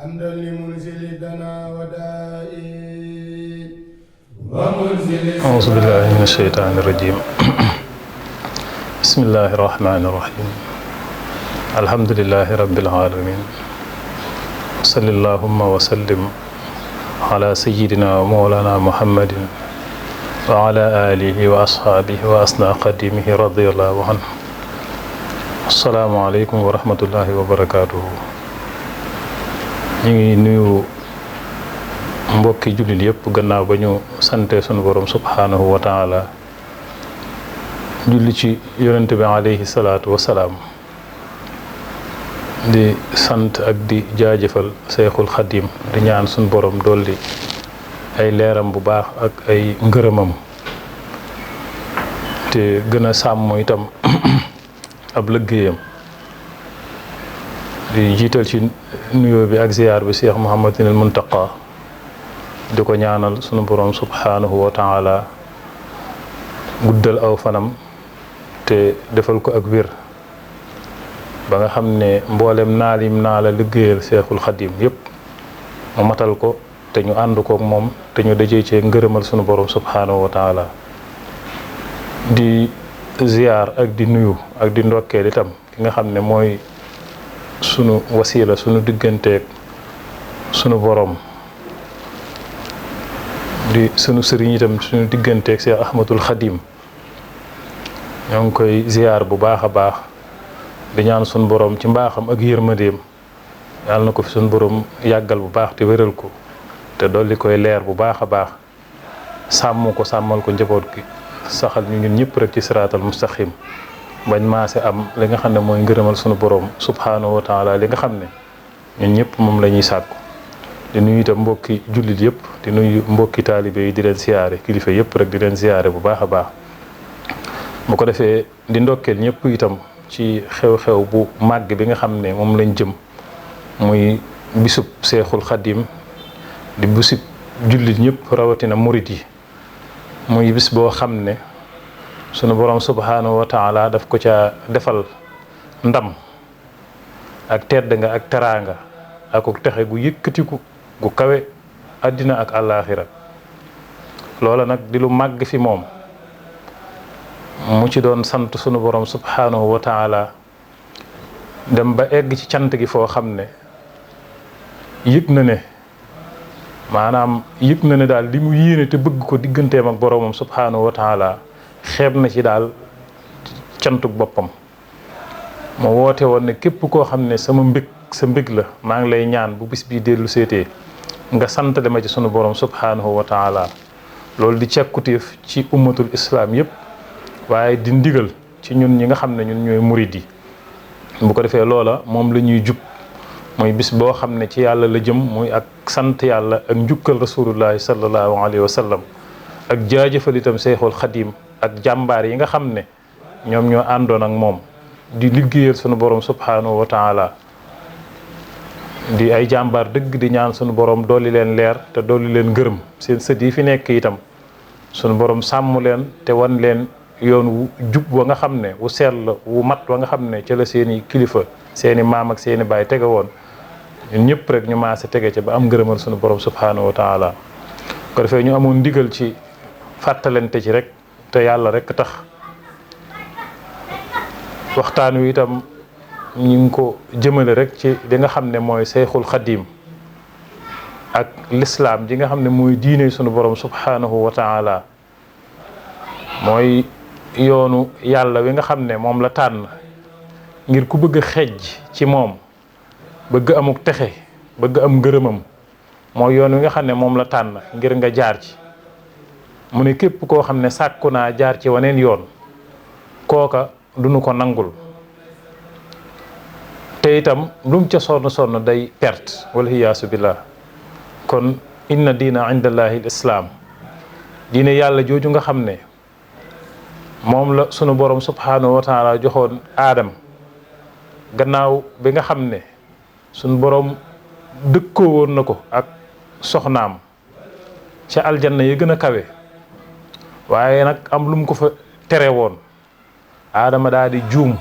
حمدا لمنزل الدنا ودائي ومنزل. أعوذ بالله من الشيطان الرجيم. بسم الله الرحمن الرحيم. الحمد لله رب العالمين. صلى اللهم وسلم على سيدنا ومولانا محمد وعلى آله وأصحابه وأسنى قديمه رضي الله عنه. السلام عليكم ورحمة الله وبركاته. ñu ngi nuyu mbokki jullit yëpp gannaaw ba ñu sante sunu borom subhanahu wa taala julli ci yonent bi alayhi salaatu wasalaam di sant ak di jaajëfal Seexul Xadim di ñaan sunu borom dolli ay leeram bu baax ak ay ngërëmam te gën a sàmm itam ab liggéeyam di jiital ci nuyoo bi ak ziyaar bi Cheikh Mouhamadinil Muntaqa di ko ñaanal sunu borom subhanahu wa taala guddal aw fanam te defal ko ak wér ba nga xam ne mboolem naalim naa la liggéeyal Seexul Xadim yépp mu matal ko te ñu ànd kook moom te ñu dajee cee ngërëmal sunu borom subhanahu wa taala di ziyaar ak di nuyu ak di ndokkeel itam ki nga xam ne mooy sunu wasila sunu digganteeg sunu borom di sunu sëriñ itam sunu digganteeg Cheikh Ahmadul Xadim ñoo ngi koy ziyaar bu baax a baax di ñaan sunu borom ci mbaaxam ak yërmandeem yàlla na ko fi sunu borom yàggal bu baax te wéral ko te dolli koy leer bu baax a baax sàmm ko sàmmal ko njaboot gi saxal ñu ñun ñëpp rek ci siraatal mustaqim bañ maase am li nga xam ne mooy ngërëmal sunu borom subhanahu wa taala li nga xam ne ñun ñëpp moom la ñuy sàkku di nuyu itam mbokki jullit yëpp di nuyu mbokki taalibe yi di leen siyaare kilifa yëpp rek di leen siyaare bu baax a baax bu ko defee di ndokkeel ñëpp itam ci xew-xew bu màgg bi nga xam ne moom lañ jëm muy bisub Seexul Xadim di bisub jullit ñëpp rawatina murit yi muy bis boo xam ne sunu borom subhanahu wa taala daf ko ca defal ndam ak tedd nga ak teraanga ak texe gu yëkkatiku gu kawe àddina ak àllaaxira loola nag di lu màgg fi moom mu ci doon sant sunu borom subhanahu wa taala dem ba egg ci cant gi foo xam ne yëg na ne maanaam yëg na ne daal li mu yéene te bëgg ko digganteem ak boromam subhanahu wa taala xeeb na ci daal cantuk boppam moo woote woon ne képp koo xam ne sama mbég sa mbég la maa ngi lay ñaan bu bis bii dellu seetee nga sant dama ci sunu borom subhanahu wa taala loolu di cekkutéef ci ummatul islam yépp waaye di ndigal ci ñun ñi nga xam ne ñun ñooy murid yi bu ko defee loola moom la ñuy jub mooy bis boo xam ne ci yàlla la jëm muy ak sant yàlla ak njukkal rasulullahi sallallahu alayhi wa sallam ak jaajëfal itam Seexul Xadim ak jàmbaar yi nga xam ne ñoom ñoo àndoon ak moom di liggéeyal sunu borom subhanahu wa taala di ay jàmbaar dëgg di ñaan sunu borom dolli leen leer te dolli leen ngërëm seen sët yi fi nekk itam sunu borom sàmm leen te wan leen yoon wu jub wa nga xam ne wu sell wu mat wa nga xam ne ca la seeni kilifa seeni maam ak seeni baay tege woon ñun ñëpp rek ñu maase tege ca ba am ngërëmal sunu borom subhanahu wa taala ko defee ñu amoon ndigal ci fàttalante ci rek te yàlla rek tax waxtaan wi itam ñu ngi ko jëmale rek ci li nga xam ne mooy Seexul Xadim ak lislaam ji nga xam ne mooy diine sunu borom subhanahu wa taala mooy yoonu yàlla wi nga xam ne moom la tànn ngir ku bëgg a xejj ci moom bëgg amuk texe bëgg am ngërëmam mooy yoon wi nga xam ne moom la tànn ngir nga jaar ci mu ne képp koo xam ne sàkku naa jaar ci waneen yoon kooka duñu ko nangul te itam lum ca sonn day perte wala hiyaasu billah kon inna diina indallahi al islaam diine yàlla jooju nga xam ne moom la sunu borom subhanahu wa taala joxoon aadam gannaaw bi nga xam ne sunu borom dëkkoo woon na ko ak soxnaam ca aljanna yi gën a kawe waaye nag am lu mu ko fa tere woon aadama daa di juum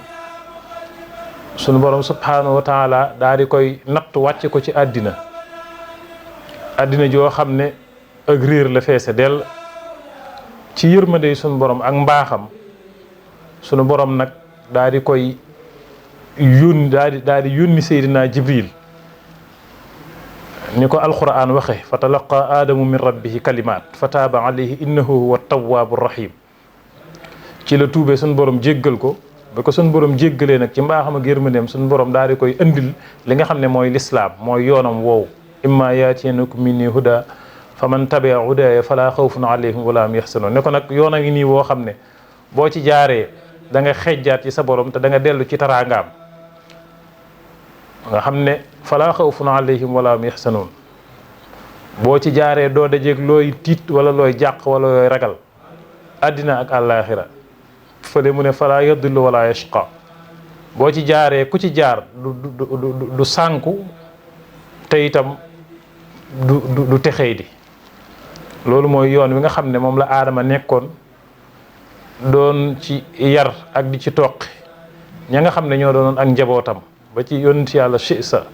sunu borom subhanahu wa taala daa di koy natt wàcce ko ci àddina àddina joo xam ne ak réer la feese dell. ci yërmande sunu borom ak mbaaxam sunu borom nag daal di koy yónni daal di yónni Seydina Jibril ni ko alquran waxe fa talaqa aadamu min rabbihi kalimaat fa taaba alayhi innahu huwa tawaabu rahim. ci la tuubee sunu borom jéggal ko ba ko sunu borom jéggalee nag ci mbaaxam ak yërmandeem sunu borom daal di koy andil li nga xam ne mooy lislaam mooy yoonam woowu imma yaatiyannakum minni huda fa man tabia hudaaya fala xawfun alayhim wala hum yaxzanun ne ko nag yoon a ngi nii woo xam ne boo ci jaaree da nga xejjaat ci sa borom te da nga dellu ci taraangaam nga xam ne fala xawfun alayhim wala hum yaxzanun boo ci jaaree doo dajeeg looy tiit wala looy jàq wala looy ragal àddina ak àllaaxira fële mu ne fala yadillu wala yashqa boo ci jaaree ku ci jaar du sànku te itam du texey di loolu mooy yoon wi nga xam ne moom la aadama nekkoon doon ci yar ak di ci toqi ña nga xam ne ñoo doonoon ak njabootam ba ci yonent yàlla Siisa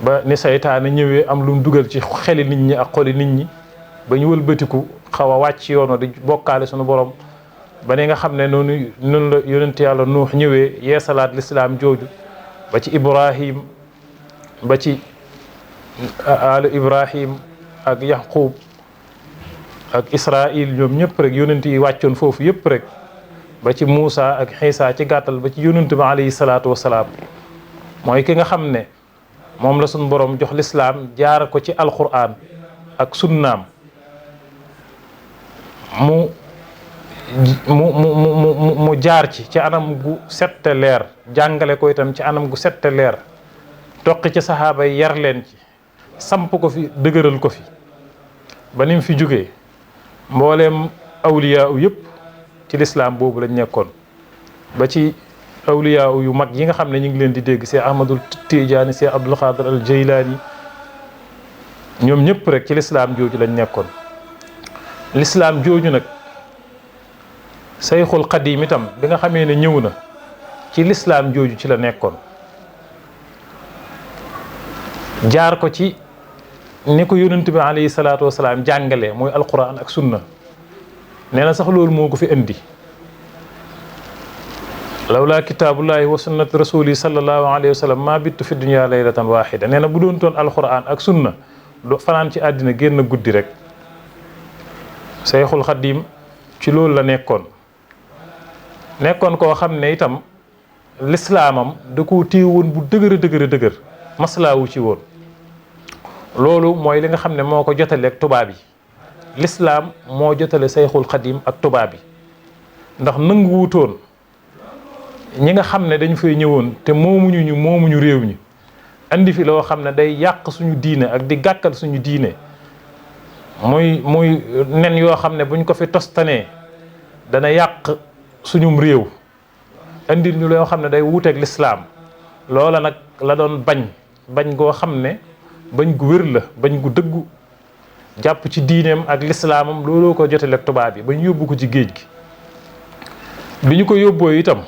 ba ni saytaane ñëwee am lu mu dugal ci xeli nit ñi ak xoli nit ñi ba ñu wëlbatiku xaw a wàcc yoon di bokkaale sunu borom ba ni nga xam ne noonu la yonent yàlla Nuux ñëwee yeesalaat lislaam jooju ba ci Ibrahim ba ci alu Ibrahim ak Yaqub ak Israil ñoom ñëpp rek yonent yi wàccoon foofu yëpp rek ba ci Muusa ak Xiisa ci gàttal ba ci yonent bi alayhi salaatu wasalaam mooy ki nga xam ne moom la suñu borom jox lislaam jaar ko ci alquran ak sunnaam mu jaar ci anam gu sette leer jàngale ko itam ci anam gu sette leer toqi ci saxaaba yi yar leen ci samp ko fi dëgëral ko fi ba ni mu fi jógee mbooleem awliyaa yëpp ci lislaam boobu lañ nekkoon ba ci awliyaa yu mag yi nga xam ne ñu ngi leen di dégg Cheikh Ahmadul Tijaani Cheikh Abdul Xaadir al Jaylaani ñoom ñëpp rek ci lislaam jooju lañ nekkoon. lislaam jooju nag Sayxul Xadiim itam bi nga xamee ne ñëw na ci lislaam jooju ci la nekkoon jaar ko ci ni ko yonent bi alayhi salaatu wasalaam jàngale mooy alquran ak sunna nee na sax loolu moo ko fi indi lawlaa kitaabullahi wa sunnati rasuli sallallahu alayhi wa sallam maa bittu fi dunya laylatan waxida nee na bu doon toon alquran ak sunna do fanaan ci àddina génn guddi rek Sayxul Xadiim ci loolu la nekkoon koo xam ne itam lislaamam da koo téye woon bu dëgër maslaawu ci woon loolu mooy li nga xam ne moo ko jotale ak tubaab yi lislaam moo jotale Sayxul Xadiim ak tubaab yi ndax nangu wutoon ñi nga xam ne dañu fay ñëwoon te moomuñu réew ñi andi fi loo xam ne day yàq suñu diine ak di gàkkal suñu diine muy nen yoo xam ne buñ ko fi tostanee dana yàq suñum réew andi ñu loo xam ne day wuuteeg lislaam loola nag la doon bañ goo xam ne bañ gu wér la bañ gu dëggu jàpp ci diineem ak lislaamam looloo ko jotale ak tubaab yi ba ñu yóbbu ko ci géej gi bi ñu ko yóbboo itam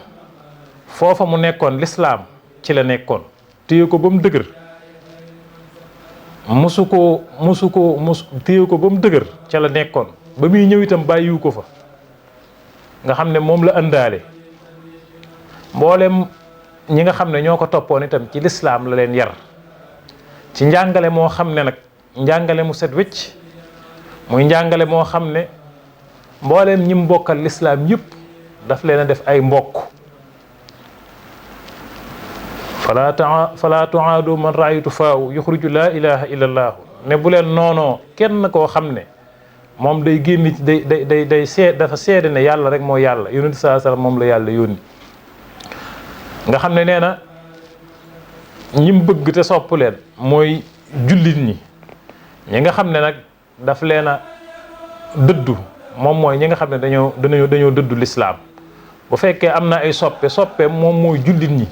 foofa mu nekkoon lislaam ci la nekkoon téye ko ba mu dëgër téye ko ba mu dëgër ca la nekkoon ba muy ñëw itam bàyyiwu ko fa nga xam ne moom la ëndaale mboolem ñi nga xam ne ñoo ko toppoon itam ci lislaam la leen yar ci njàngale moo xam ne nag njàngale mu set wecc muy njàngale moo xam ne mbooleem ñi mbokkal lislaam yëpp daf leen a def ay mbokk fala tuaadu man raaytu faaw yuxriju laa ilaha illa allaahu ne bu leen noonoo kenn koo xam ne moom day génn day dafa seede ne yàlla rek moo yàlla yonent saa sallam moom la yàlla yónni nga xam ne nee na ñim bëgg te sopp leen mooy jullit ñi nga xam ne nag daf leen a dëddu moom mooy ñi nga xam ne dañoo dëddu lislaam bu fekkee am na ay soppe moom mooy jullit ñi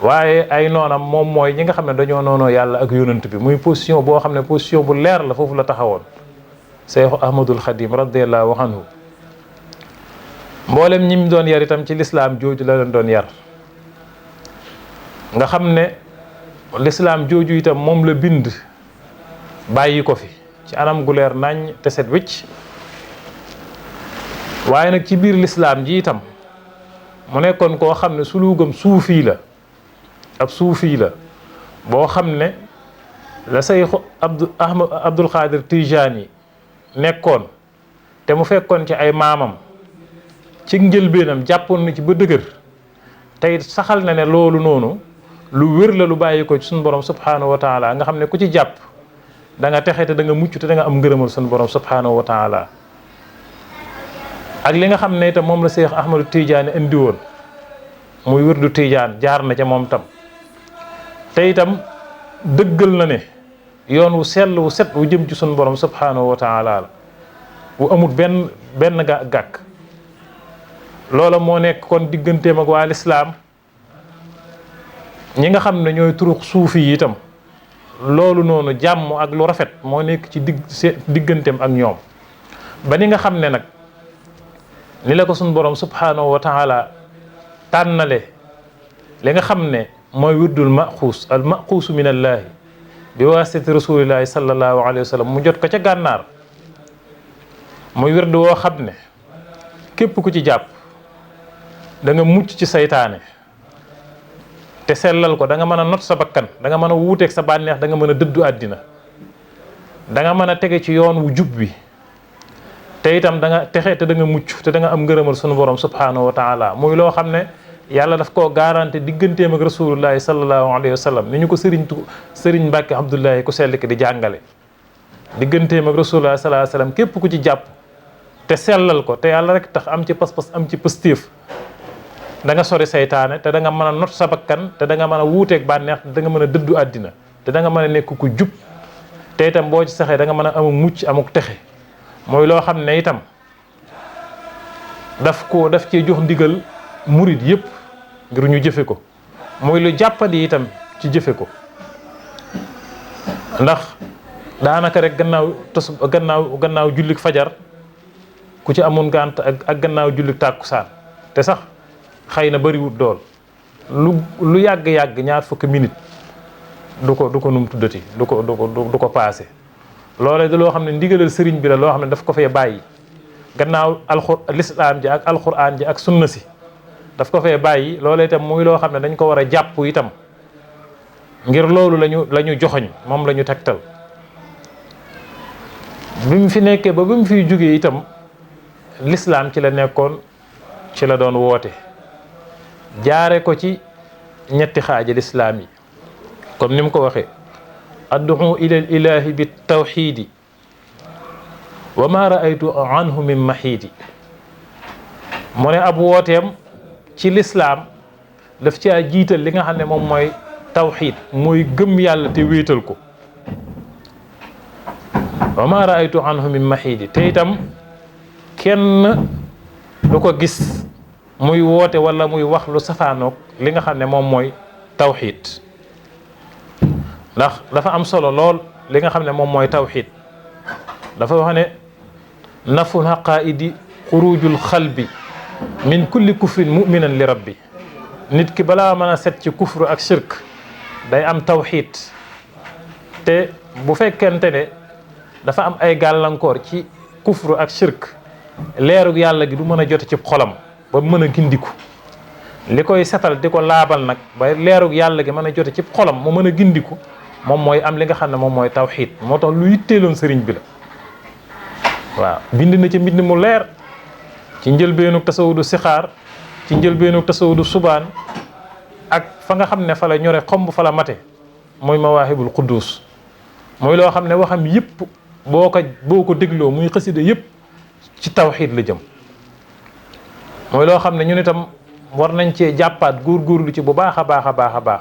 waaye ay noonam moom mooy ñi nga xam ne dañoo noonoo yàlla ak yonent bi muy position boo xam ne position bu leer la foofu la taxawoon Seexu Ahmadul Xadim radiyallahu anhu mboolem ñi mu doon yar itam ci lislaam jooju la leen doon yar nga xam ne lislaam jooju itam moom la bind bàyyi ko fi ci anam gu leer nañ te set wicc. waaye nag ci biir lislaam ji itam mu nekkoon koo xam ne suluugam suufi la, ab suufi la boo xam ne la Seexu Abdul Xaadir Tijaani nekkoon te mu fekkoon ci ay maamam ci njëlbeenam jàppoon na ci ba dëgër tey saxal na ne loolu noonu lu wér la lu bàyyi ko ci suñu borom subhaanahu wa taala, nga xam ne ku ci jàpp da nga texe te da nga mucc te da nga am ngërëmal suñu borom subhaanahu wa taala. ak li nga xam ne itam moom la Seex Ahmadu Tijaani indi woon muy wirdu Tijaan jaar na ca moom tam te itam dëggal na ne yoon wu sell wu set wu jëm ci suñu borom subhaanahu wa taala la wu amul benn gàkk. loola moo nekk kon digganteem ak waa lislaam. ñi nga xam ne ñooy turux suufi yi itam loolu noonu jàmm ak lu rafet moo nekk ci digganteem ak ñoom. ba ni nga xam ne nag ni la ko suñu borom subhaanahu wa taala tànnale li nga xam ne mooy wirdul maxuus al maxuusu min allaahi bi waasitati rasulillahi sallallahu alayhi wa sallam mu jot ko ca gànnaar muy wirdu woo xam ne képp ku ci jàpp da nga mucc ci saytaane te sellal ko, da nga mën a not sa bakkan, da nga mën a wuuteeg sa bànneex, da nga mën a dëddu àddina, da nga mën a tege ci yoon wu jub bi te itam da nga texe te da nga mucc te da nga am ngërëmal sunu borom subhaanahu wa taala. muy loo xam ne yàlla daf koo garanté digganteem ak rasulullahi sallallahu alayhi wa sallam ni ñu ko sëriñ Mbàkke Abdullahi ku sell ki di jàngale. digganteem ak rasulullahi sallallahu alayhi wa sallam képp ku ci jàpp te sellal ko te yàlla rek tax am ci pas-pas am ci pëstéef da nga sori saytaane te da nga mën a not sa bakkan te da nga mën a wuuteeg bànneex te da nga mën a dëddu àddina te da nga mën a nekk ku jub te itam boo ci saxee da nga mën a amuk mucc amuk texe. mooy loo xam ne itam daf cee jox ndigal murid yëpp ngir ñu jëfe ko, mooy lu jàppandi itam ci jëfe ko. ndax daanaka rek gannaaw jullik fajar ku ci amoon gànt ak gannaaw jullik tàkkusaan te sax xëy na bariwut dool lu yàgg-yàgg ñaar fukki minute du ko num tuddati du ko paase. loolee da loo xam ne ndigalal sëriñ bi la loo xam ne daf ko fee bàyyi gannaaw lislaam ji ak alxuraan ji ak sunna si daf ko fee bàyyi. loolee itam muy loo xam ne dañ ko war a jàpp itam ngir loolu la ñu joxoñ moom la ñu tegtal. bi mu fi nekkee ba bi mu fiy jógee itam lislaam ci la nekkoon, ci la doon woote jaare ko ci ñetti xaaji lislaam yi comme ni mu ko waxee ad'u ila al ilahi bi tawxidi wa ma raaytu anhu min maxiidi. mu ne ab wooteem ci lislaam daf caa jiital li nga xam ne moom mooy tawxid, mooy gëm yàlla te wéetal ko. wa ma raaytu anhu min maxiidi te itam kenn du ko gis muy woote wala muy wax lu safaanoog li nga xam ne moom mooy tawxid. ndax dafa am solo lool li nga xam ne moom mooy tawxid. dafa wax ne naful haqaidi xurujul xalbi min kulli kufrin muminan li rabbi. nit ki balaa mën a set ci kufru ak shirk day am tawxid. te bu fekkente ne dafa am ay gàllankoor ci kufru ak shirk leerug yàlla gi du mën a jote ci xolam ba mën a gindiku. li koy setal di ko laabal nag ba leerug yàlla gi mën a jote ci xolam mu mën a gindiku moom mooy am li nga xam ne moom mooy tawxiid. moo tax lu yitteeloon sëriñ bi la. waaw bind na ci mbind mu leer ci njëlbeenug tasawudu sixaar, ci njëlbeenug tasawudu subaan, ak fa nga xam ne fa la ñore xomb fa la mate mooy mawaahibul quddus. mooy loo xam ne waxam yëpp boo ko dégloo muy xasida yëpp ci tawxiid la jëm. mooy loo xam ne ñun itam war nañ cee jàppaat góorgóorlu ci bu baax a baax a baax a baax.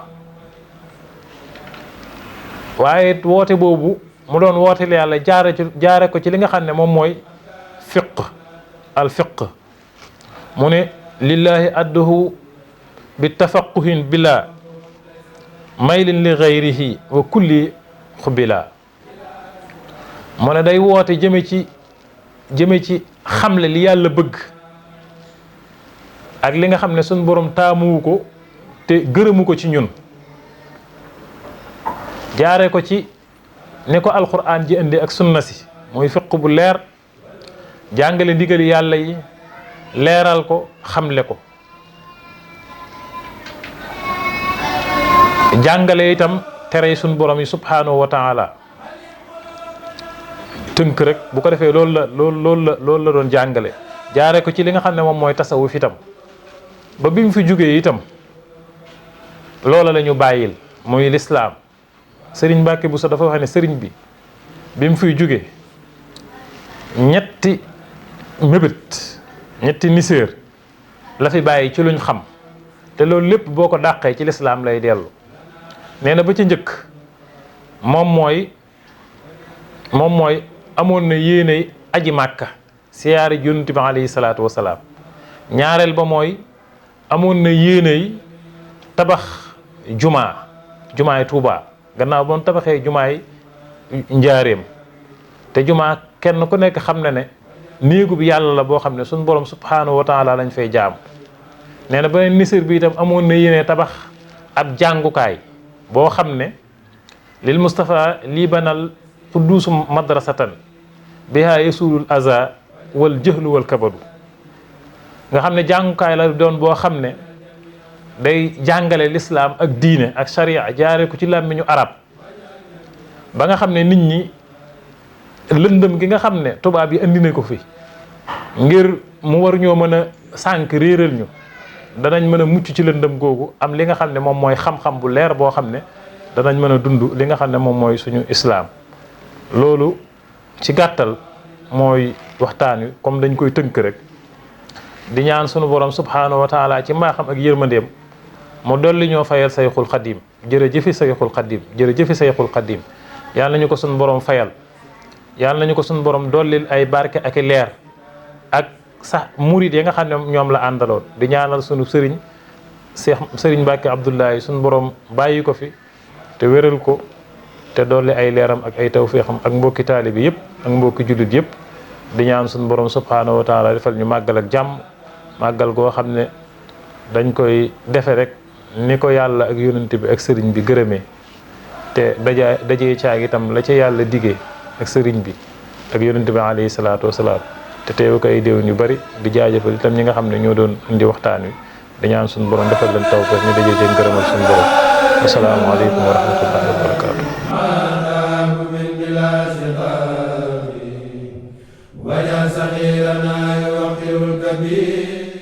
waaye woote boobu mu doon wooteel yàlla jaare ko ci li nga xam ne moom mooy al fiq. mu ne lillahi adduhu bi tafaquhin bila maylin li gayrihi wa kulli xubila. mu ne day woote jëme ci xamle li yàlla bëgg ak li nga xam ne suñ borom taamuwu ko te gërëmu ko ci ñun, jaare ko ci ne ko alquran ji indi ak sunna si muy fiq bu leer jàngale ndigali yàlla yi leeral ko xamle ko jàngale itam tere suñ borom yi subhanahu wa taala tënk rek bu ko defee loolu la doon jàngale jaare ko ci li nga xam ne moom mooy tasawuf itam ba bi mu fi jógee itam loola la ñu bàyyil muy lislaam sëriñ Mbàkke Buso dafa wax ne sëriñ bi mu fiy jógee ñetti mébét ñetti niséer la fi bàyyi ci luñ xam te loolu lépp boo ko dàqee ci lislaam lay dellu nee na ba ci njëkk moom mooy amoon na yéene aji màkka siyaari yonent bi alayhi salaatu wasalaam ñaareel ba mooy amoon na yéene tabax jumaay Tuubaa gannaaw boon tabaxee jumaay njaareem te jumaa kenn ku nekk xam na ne néegu bi yàlla la boo xam ne suñ borom subhanahu wa taala lañ fay jaam nee na beneen nisir bi itam amoon na yéene tabax ab jàngukaay boo xam ne lil Mustafa lii banal qudduusu madrasatan biha yasulul aza wal jëhlu wal kabadu nga xam ne jàngukaay la doon boo xam ne day jàngale lislaam ak diine ak sharia jaare ko ci làmmiñu arab ba nga xam ne nit ñi lëndëm gi nga xam ne tubaab yi andi na ko fi ngir mu war ñoo mën a sànk réeral ñu danañ mën a mucc ci lëndëm googu am li nga xam ne moom mooy xam-xam bu leer boo xam ne danañ mën a dund li nga xam ne moom mooy suñu islaam loolu ci gàttal mooy waxtaan wi comme dañ koy tënk rek di ñaan sunu borom subhanahu wa taala ci mbaaxam ak yërmandeem mu dolli ñoo fayal sayxul xadim jërëjëfi sayxul xadim jërëjëfi sayxul xadim yàlla nañu ko sunu borom fayal yàlla nañu ko sunu borom dollil ay barke ak i leer ak sax murid yi nga xam ne ñoom la àndaloon di ñaanal sunu sëriñ sëriñ Mbàkke Abdoulaye sunu borom bàyyi ko fi te wéral ko te dolli ay leeram ak ay tawféexam ak mbokki taalibi yëpp ak mbokki jullit yëpp di ñaan sunu borom subhanahu wa taala defal ñu màggal ak jàmm màggal goo xam ne dañ koy defe rek ni ko yàlla ak yonent bi ak sëriñ bi gërëmee te dajee caag itam la ca yàlla digee ak sëriñ bi ak yonent bi alayhi salaatu wasalaam te teewu ko ay déwén yu bari di jaajëfal itam ñi nga xam ne ñoo doon indi waxtaan wi di ñaan suñu borom defal leen tawfeex ñu dajee cee gërëmal suñu borom assalaamu aleykum wa rahmatullahi wa barakaatu وجعل صغيرنا يوقر الكبير